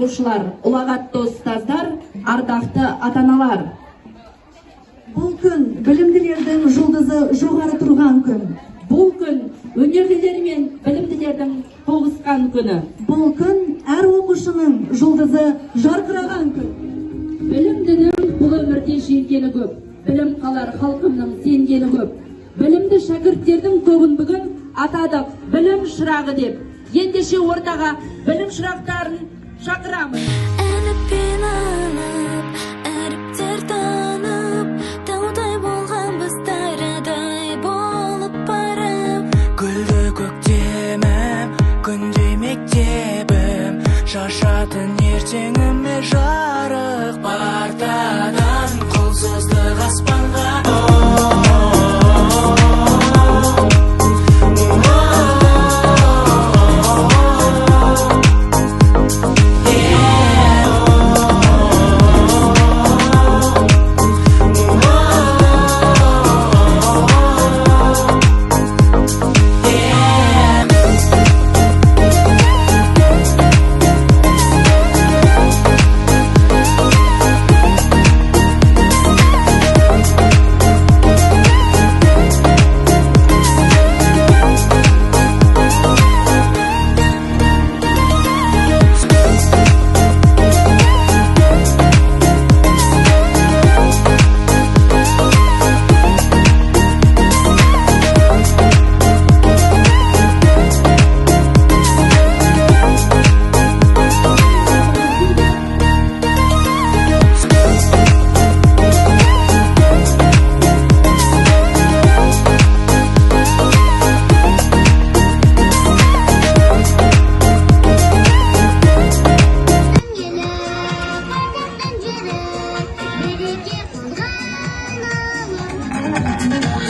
Оқушылар, ұлағатты ұстаздар, ардақты ата-аналар! Бұл күн білімділердің жұлдызы жоғары тұрған күн. Бұл күн өнерлілер мен білімділердің тоғысқан күні. Бұл күн әр оқушының жұлдызы жарқыраған күн. Білімдінің бұл өмірде жеңгені көп, білім қалар халқымның сенгені көп. Білімді шәкірттердің тобын бүгін атадық білім шырағы деп. Ендеше, ортаға білім шырақтарын шақырамыз. Әліппені алып, әріптер танып, таудай болғанбыз, дарадай болып барып. Гүлді көктемім, күндей мектебім, шашатын ертеңіме жарық. Партадан қол создық аспанға. Елі, қазақтың жері, береке қонған ауыл.